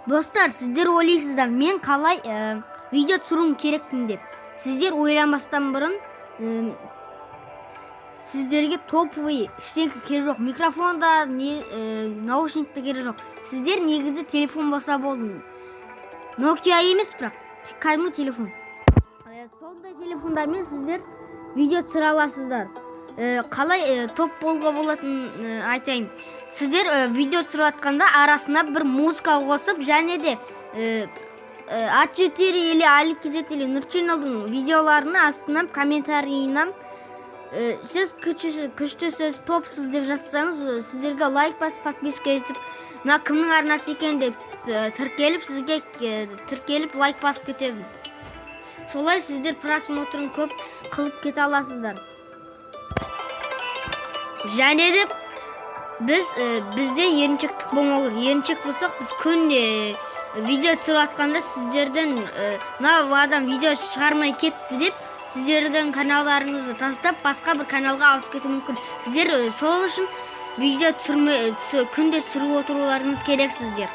Достар, сіздер ойлайсыздар, мен қалай видео түсіруім керекпін деп. Сіздер ойланбастан бұрын сіздерге топовый ештеңке керек жоқ, микрофон да не, наушник та керек жоқ. Сіздер негізі телефон болса болды, Nokia емес, бірақ кәдімгі телефон. Сондай телефондармен сіздер видео түсіре аласыздар. Қалай топ болуға болатынын айтайын. Сіздер видео түсіріп жатқанда арасына бір музыка қосып және де А4 или Али KZ или Нұрченалдың видеоларының астынан комментарийынан сіз күштісіз, топсыз деп жазсаңыз, сіздерге лайк басып, подписка етіп, мына кімнің арнасы екен деп тіркеліп, сізге тіркеліп, лайк басып кетеді. Солай сіздер просмотрын көп қылып кете аласыздар. Және де бізде еріншектік болмау керек. Еріншек болсақ, біз күнде видео түсіріп жатқанда сіздерден мынау адам видео шығармай кетті деп, сіздердің каналдарыңызды тастап, басқа бір каналға ауысып кетуі мүмкін. Сіздер сол үшін видео түсірме, күнде түсіріп отыруларыңыз керексіздер.